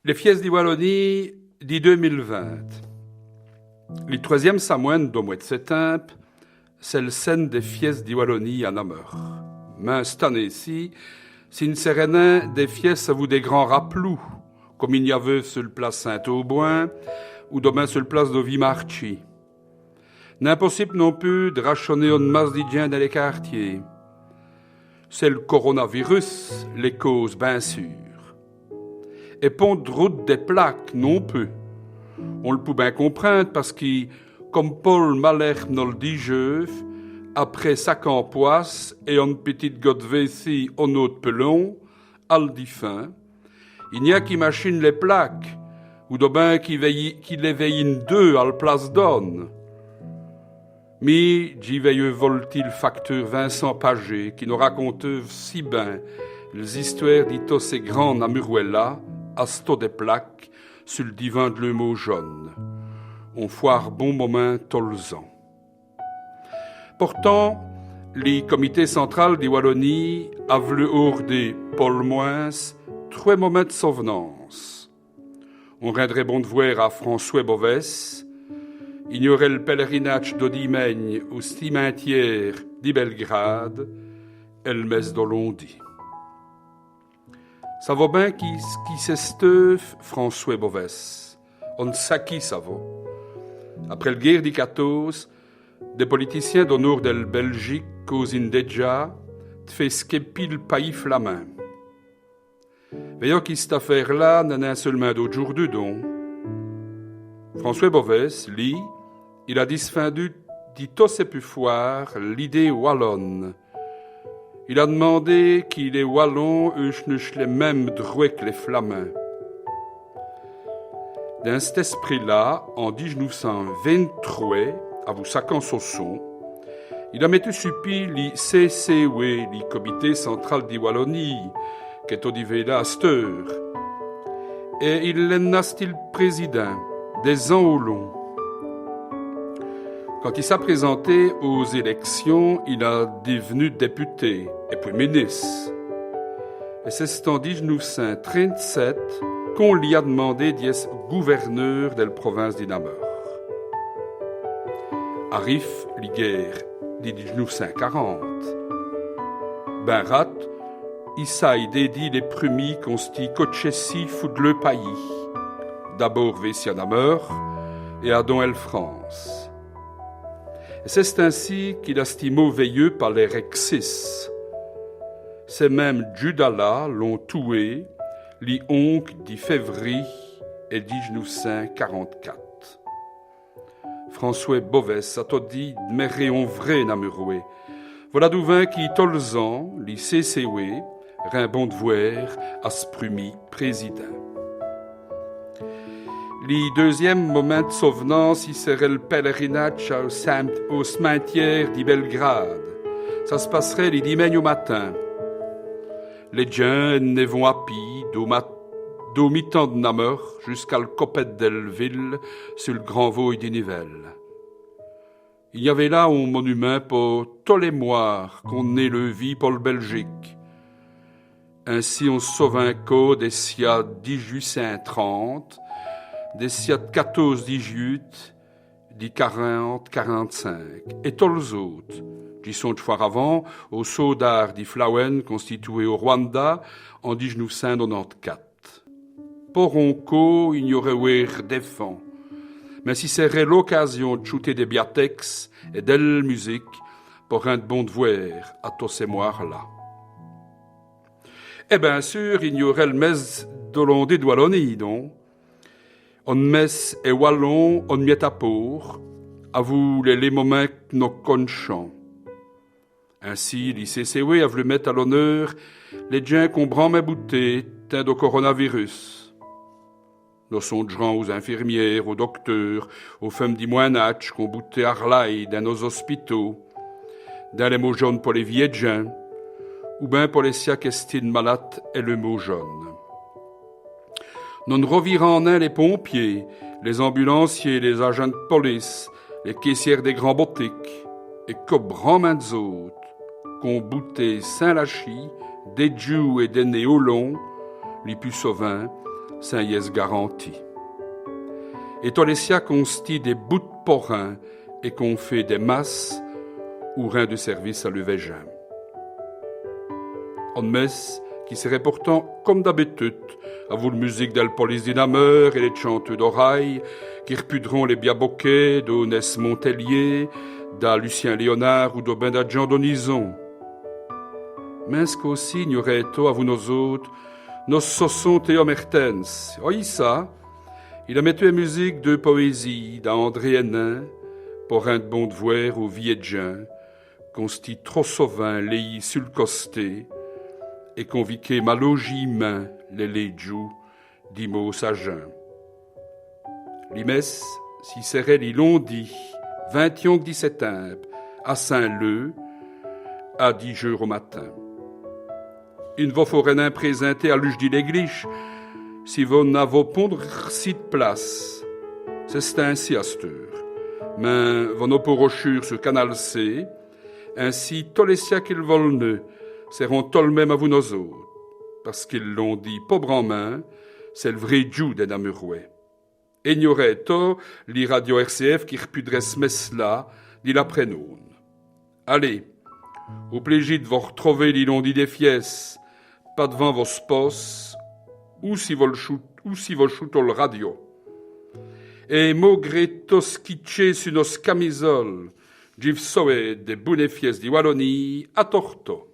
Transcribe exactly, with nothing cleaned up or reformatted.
Lès fièsses di Walonîye di deûs mile vint. Li trwèzyinme samwin.ne do mwès d' sètimbe, c'èst l' cène dès fièsses di Walonîye à Nameur. Mins ciste anéye-ci, ci n' sèrè nin dès fièsses avou dès grands raploûs, come i gn-aveûve su l' place Sint-Aubwin ou d'ôbin su l' place do Vî Martchi. Nin possibe non pus d' rachoner one masse di djins dins lès quârtiers. C'èst l' coronavirus l' cause, bin sûr. Èt pont d' route dès plaques non pus. On l' pout bin comprinde pace qui, come Paul Malherbe nos l' dijeûve, après saquants pwèsses èt one pitite gote vêcîye on-ôte pus lon, al difin, i gn-a qui machin'nut lès plaques, ou d'ôbin qui vèyinut, qui lès vèyinut deûs al place d'one. Mi, dji vèyeûve voltî l' facteûr Vincent Pagé, qui nos raconteûve si bin lès-istwêres di tos cès grands Namurwès-là, astos dès plaques, su l' divant d' leû maujone. On fwârt bon momint tos l's-ans. Portant, li Comité central di Walonîye a v'lu ôrder, po l' mwins, trwès momints d' sov'nance. On rindrè bon d'vwêr à François Bovesse, i gn-aurè l' pèlèrinadje do dîmègne au cimintiére di Belgrade, èt l' mèsse do londi. Savoz bin qui, qui c'èsteûve François Bovesse ? On saquî savoz. Après l' guêre di quatôze, dès politicyins do nôrd dèl Bèljike causinut dèdja d' fé skèpî l' payis flamind. Vèyoz qui ciste afêre-là n'èst nin seûlemint d'audjoûrdu, don. François Bovesse, li, il a disfindu di tos sès pus fwârts l'idéye walone. Il a d'mandé qui lès Walons euchenuche lès min.mes drwèts qu' lès Flaminds. Dins cist-èsprit-là, en dîj-noûf cint vint-trwès, avou saquants soçons, il a mètu su pîd li C C W, li Comité central di Walonîye, qu'èst todi vêla asteûre. Èt il èst stî l' présidint dès-ans au long. Quand i s'a présinté aus élècsions, il a div'nu dèputé, èt pwîs minisse. Èt c'èst en dîj-noûf cint trinte-sèt qu'on lî a d'mandé d'ièsse gouvèrneûr dèl province di Nameur. Arive li guêre di dîj-noûf cint quarante. Bin rade, i saye d'èdî lès prumîs qu'ont stî cotchèssîs foû d' leû payis, d'abôrd vêci à Nameur èt adon èl France. Èt c'èst insi qu'il a stî mau vèyu pa lès Rexistes. Cès min.mes djudas-là l'ont touwé, li onk di fèvrî.è dîj-noûf cint quarante-quate. François Bovesse a todi d'mèré on vrê Namurwès. Vola d'où vint qui tos l's-ans, li C C W rind bon d'vwêr à s' prumî présidint. Li deûzyinme momint d' sov'nance, i sèrè l' pèlèrinadje au cim-, au cimintiére di Belgrade. Ça s' pass'rè li dîmègne au matin. Lès djins ènnèvont à pîd, dau ma-, dau mitan d' Nameur, jusqu'al copète dèl vile, su l' grand vôye di Nivèle. I gn-aveut là on monumint po tos lès mwârts qu'ont d'né leû vîye po l' Bèljike. Insi on s' sovint co dès cias dîj-wit cint trinte, dès cias d' quatôze dîj-wit, di quarante quarante-cinq. Èt tos l's-ôtes, dji sondje fwârt avant, aus sôdârs di Flawène constitouwés au Rwanda en dîj-noûf cint nonante-quate. Po on côp, i gn-aurè wêre dès-èfants. Mins ci sèrè l'ocâsion d' choûter dès bias tècses èt dèl musike po rinde bon d'vwêr à tos cès mwârts-là. Èt bin sûr, i gn-aurè l' mèsse do londi d' Walonîye, don. One mèsse è walon, one miète à pôrt, avou lès, lès momints qu' nos con'chans. Insi, li C C W a v'lu mète à l'oneûr lès djins qu'ont branmint bouté timps do coronavirus. Nos sondj'rans aus infirmiêres, aus docteûrs, aus feumes di mwin.nadje qu'ont bouté arlaye dins nos ospitaus, dins lès maujones po lès vîyès djins, ou bin po lès cias qu'èstin.n' malates è leû maujone. Nos n' rovîrans nin lès pompiers, lès ambulanciers, lès adjints d' police, lès caissières dès grands botikes, èt co branmint d's-ôtes, qu'ont bouté sins lachî, dès djoûs èt dès nêts au long, li pus sovint, sins yèsse garantis. Èt tos lès cias qu'ont stî dès bouts d' porin èt qu'ont fêt dès masses ou rind sèrvice à leûs vèjins. One mèsse qui sèrè portant, come d'abitude, avou l' musique dèl police di Nameur èt lès tchanteûs d'oraye, qui r'pudront lès bias bokèts do Nès Montellier, da Lucien Léonard ou d'ôbin da Jean Donison. Mins ç' côp-ci, i gn-aurè ètot avou nos-ôtes, nosse soçon Théo Mertens. Oyi ça, il a mètu è musique deûs powésîes da André Henin, po rinde bon d'vwêr aus vîyès djins, qu'ont stî trop sovint lèyîs sul costé, èt qu'ont viké malaujîmint lès lês djoûs di mausse ajin. Li mèsse, ci sèrè li londi vint-t-onk di sètimbe, à Saint-Leu, à dîj eûres au matin. I n' vos faurè nin présinter à l'uch di l'èglîje, si vos n'avoz pont r'çû d' place. C'èst insi asteûre. Mins vos nos pôroz chûre su Canal C, insi tos lès cias qui l' vol'nut sèront tos l' min.me avou nos-ôtes. Pace qui l' londi, po branmint, c'èst l' vré djoû dès Namurwès. Èt i gn-aurè ètot li radio R C F qui r'pudrè ç' mèsse-là, di l'après-none. Alez, au plêji d' vos r'trover li londi dès fièsses, pa-d'vant vosse posse, ou si vos l' choû-, ou si vos choûtoz l' radio. Èt maugré tos ç' qui tchaît su nosse camisole, dji v' sowête dès bounès fièsses di Walonîye, à tortos.